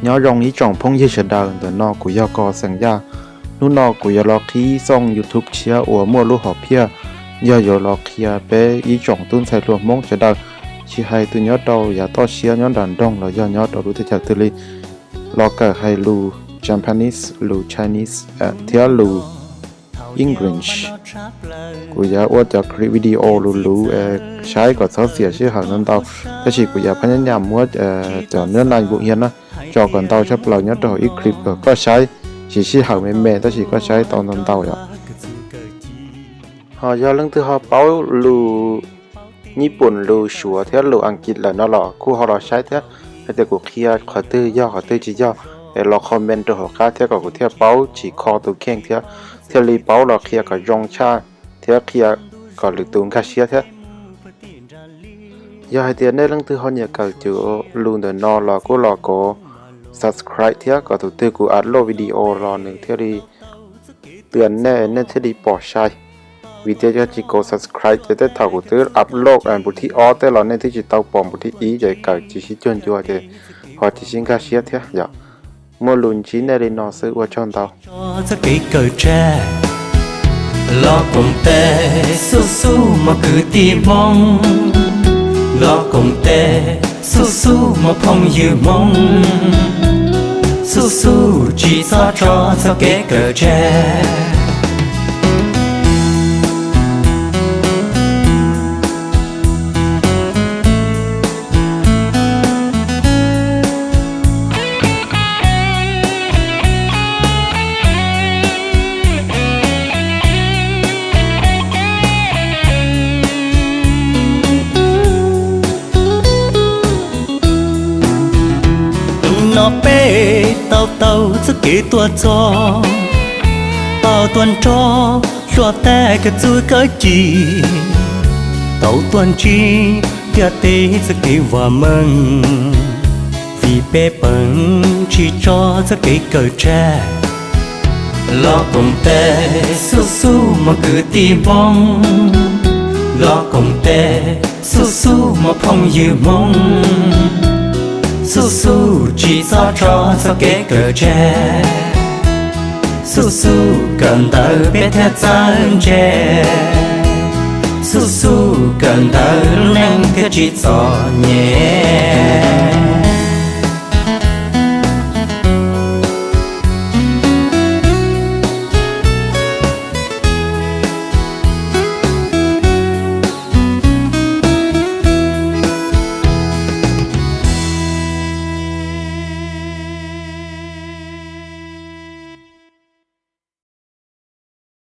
Nyob zoo ib tsoom phooj ywg sawv daws, ntawm no kuv yog Kos Xeem Yaj. Hnub no kuv yuav los qhib txoj YouTube tshiab uas muaj lub hom phiaj yog yuav los qhia peb ib tsoom tub ntxhais hluas Hmoob sawv daws, tsis hais tus nyob rau yav toj siab nyob nram nroog los yog nyob rau lub teb chaws twg li, los kawm hais lus Japanese, lus Chinese, thiab lus English. Kuv yuav ua cov clip video luv luv saib kom txhob xiam sij hawm ntau ntau, tab sis kuv yuav phab nyab nyam muab cov nab nai npu ia na tso kom ntau tshaj plaws nyob rau hauv ib clip kom koj saib, siv sij hawm me me tab sis koj saib tau ntau ntau yom. Ho yog leej twg ho paub lus Nyij Pooj, lus Suav thiab lus Askiv lawm no los kuj ho los saib thiab, hais tias kuv qhia qhov twg yog qhov twg tsis yog es los comment rau hauv qab thiab kom kuv thiaj paub tsis kho tus kheej thiab, thiaj li paub los qhia kom zoo tshaj thiab qhia kom lwm tus nkag siab thiab. Yog hais tias nej leej twg ho nyiam kawm cov lus ntawm no los kuj los kov subscribe thiab kom tus twg kuv upload video los nws thiaj li tw nej, nej thiaj li pom sai. Vim tias yog tsis kov subscribe ces tej thaum kuv twb upload npuv thib ob tej los nej twb tsis tau pom npuv thib ib ces kawm tsis sib cuag ncua ces ho tsis sib nkag siab thiab yom. Muaj lus ntsib nej li no xwb, ua tsaug ntau. Txoj kev kawm tseg los koom tes xub xub mog kwv tij Hmoob, los koom tes xub xub mog phooj ywg Hmoob, xub xub tsis txhob tso txoj kev kawm tseg. Tus no peb tau taug txoj kev tuaj txog, tau tuaj nrog hluas tais kawm txuj kawm ci, tau tuaj ntsib ntiaj teb txoj kev vam meej, vim peb peem tsis tso txoj kev kawm tseg. Los koom tes xub xub mog kwv tij Hmoob, los koom tes xub xub mog phooj ywg Hmoob, xub xub tsis txhob tso txoj kev kawm tseg, xub xub kawm ntawv peb thiaj txawj ntse, xub xub kawm ntawv lub neej thiaj tsis txom nyem.